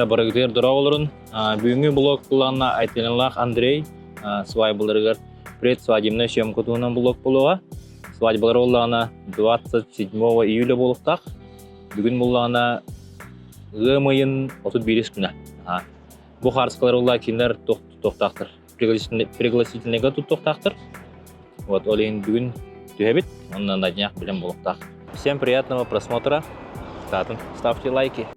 Барыгытыгар дорооболорун. Бүгүҥҥү блог плана Айталинлаах Андрей свадьбаларыгар предсвадебная съемка туһунан блог буолуоҕа. Свадьбалар буоллаҕына 27 июля буолуохтаах. Бүгүн буоллаҕына ыам ыйын 31 күнэ. Бу хаарыскалар буолла кинилэр туохтаахтар? Пригласительныйга туттуохтаахтар. Вот, ол иһин бүгүн түһэбит, онно на днях билэн буолуохтаах. Всем приятного просмотра. Кстати, ставьте лайки.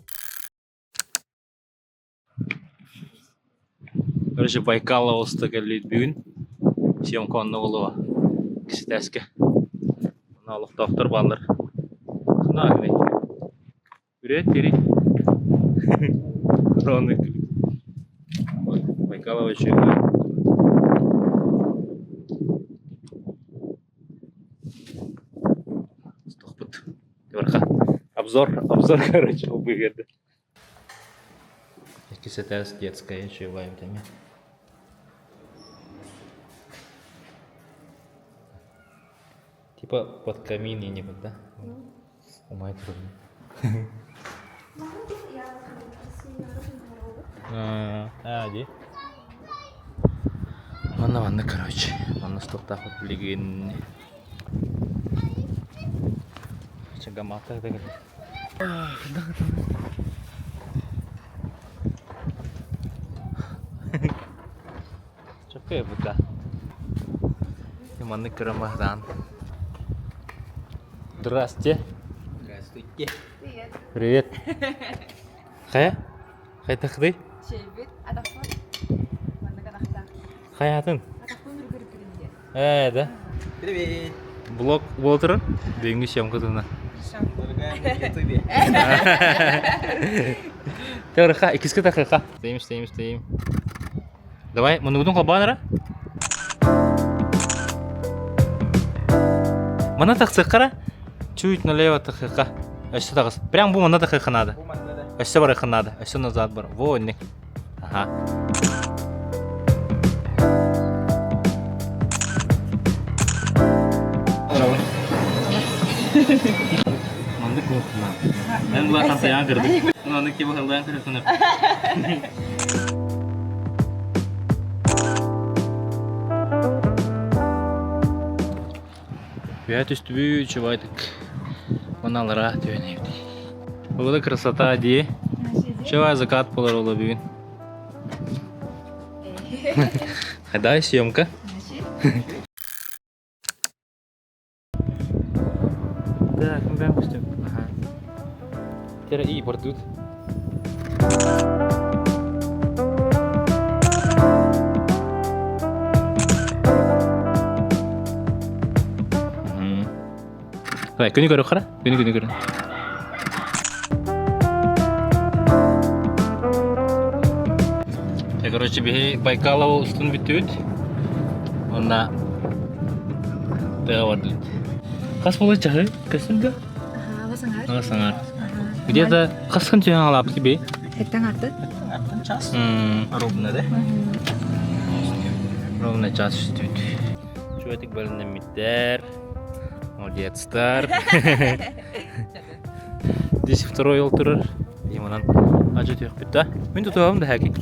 Короче, Байкал оҕуста кэллибит бүгүн. Съемка онно буолуо. Киситээскэ. Онно олохтоохтор бааллар. Ханна Привет, Кирилл. Ровный Вот, Байкалова еще Стохпут. Обзор, обзор, короче, убыгерді. Иккис этээс детская чаевая теме. Типа под камин и не под, да? Умай турабын. Аа, дии. Манна манна короче. Манна стуктаахпыт билигин. Чагамаата Чөккөй бута. Маннык көрөн баһытаан. Здрасте. Здравствуйте. Привет. Привет. Хайа? Хайдахтый? Чэйбит атахпын. Маннык атахтаах. Хайатын? Атахпын үргүрүккүрүн диэн. Ээ, да. Привет. Блог буолтурар. Бүгүҥҥү съемка туһунан. Дорогая на ютубе. Тырха, иккискэ тахыха. Стоим, стоим, стоим. Давай, муннугутун холбоон эрэ. Мана тахсыахха Чуть налево тахыахха. Өссө таҕыс. Прям бу манна тахыахха наада. Өссө барыахха наада. Өссө назад бар. Во, инник. Ага. Маннык буолуохтуна. Эн булахан тайаан кырдык. Маннык тиба халдаан көрөсүнэ. Үөһэ түстүбүт, чубайдык. Мыналара түһэн эбит. Ол да красота дии. Чубай закат болар ол бүгүн. Дай съемка. Так, мы прям пустим. Ага. Теперь и бардут. Давай, күнү көрө хара. Күнү күнү көрө. Короче, биһи Байкалова устун бүттүбүт. Онна тыа бардыбыт. Хас буолар чаһы? Көстүн да? Ага, Саңар. Где-то хасхын түһэн алаапты би? Эттен аты. Аттан час. Ровно, да? Ровно час үстүбүт. Чуэтик бөлүнэммиттэр. Молодецтар. Здесь второй ел турар. Иманан ажы түйөкпүт да. Мен тутуабым да хәки.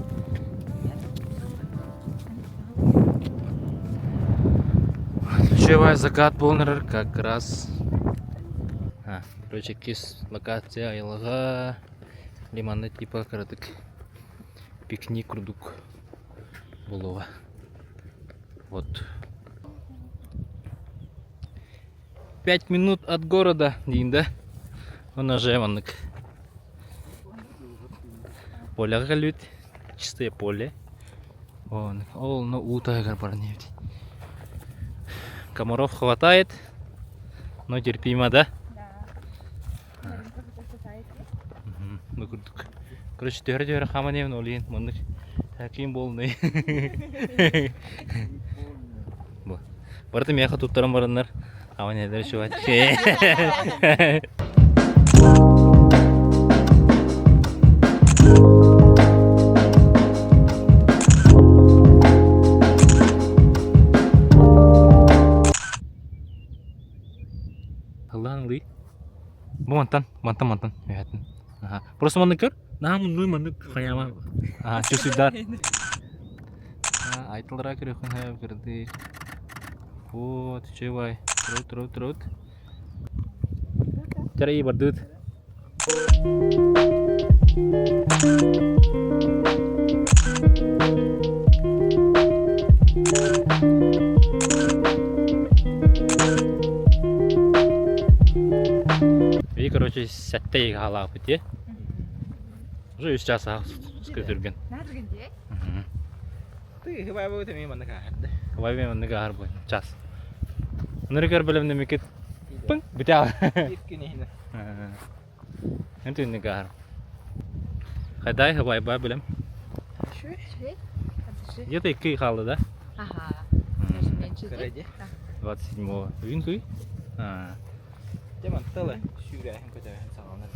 Ключевая закат болнырыр как раз. А, короче, кис локация айылға лиманны типа кыратык пикник курдук болуға. Вот. 5 минут от города дейін да. Оны же маннык. Поляға кэлбит. Чистое поле. Он, ол, ну, уу таһыгар баран эбит. Комаров хватает, но терпимо, да? Да. Бу курдук. Короче, төһөрө-төһөрө хааман иһэбин ол иһин маннык таким полный. Бу. Барыта миэхэ туттаран бараннар хааман иһэллэр чувак. Ыллаан ылыы. Бу мантан, мантан, мантан үһэтин. Аха. Просто манны көр. Наһаа муннуй маннык хайаама. Аа, чусуйдар. Айтылара көрөхүн хайа кырды. Вот, чевай. Трут, трут, трут. Чарай бардыт. И, короче, сәттей хаалаапыт е. Уже үс час скөтүрген. Наадыргын дии. Ты хыбай бу мен маннык ааһарды. Хыбай мен маннык ааһар бу час. Нырыгар бөлөмнөмикит пың бүтэ. Биир күн иһинэ. Эн түннүк ааһар. Хайдай хыбай ба билем. Үчүгэй. Где-то икки хаалды да? Ага. Даже меньше. Кыра 27-го. Бүгүн күй? А. Дьэ мантала сүүрээһин көтөбүн саҕаланар.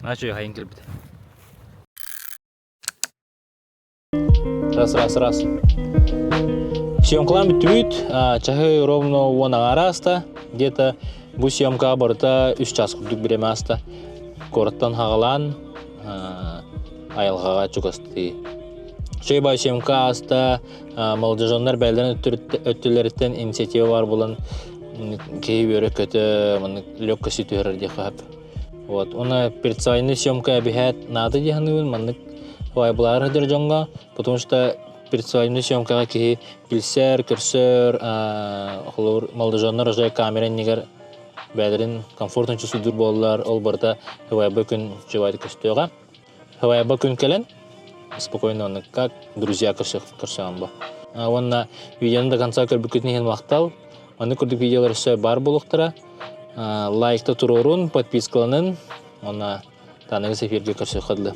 Начо хайын кэлбит. Раз, раз, раз. Съемкалаан бүттүбүт. Чаһы ровно уон аҥаара ааста. Где-то бу съемкаҕа барыта үс час курдук бириэмэ ааста. Куораттан хаҕалаан айылҕаҕа чугастыы. Үчүгэй баай съемка ааста. Молодежоннар бэйэлэрин өттүлэриттэн инициатива баар буолан киһи үөрэ-көтө маннык легкости түһэрэр диэххэ сөп. Вот. Уонна перцовайный съемка эбиһээт наада дии саныыбын маннык вайблаары сылдьар дьоҥҥо, потому что перцовайный съемкаҕа киһи билсэр, көрсөр, холобур, молодоженнар уже камера иннигэр бэйэлэрин комфортно чувствуйдуур буоллар, ол барыта ХВБ күн чувайда көстүөҕэ. ХВБ күн кэлэн спокойно оннук как друзья көрсөҕүм бу. Уонна видеоны до конца көрбүккүтүн иһин махтал. Маннык курдук видеолар өссө баар буолуохтара. Лайкта туруорун, подпискаланын. Уонна таныгыс эфиргэ көрсүөххэ дылы.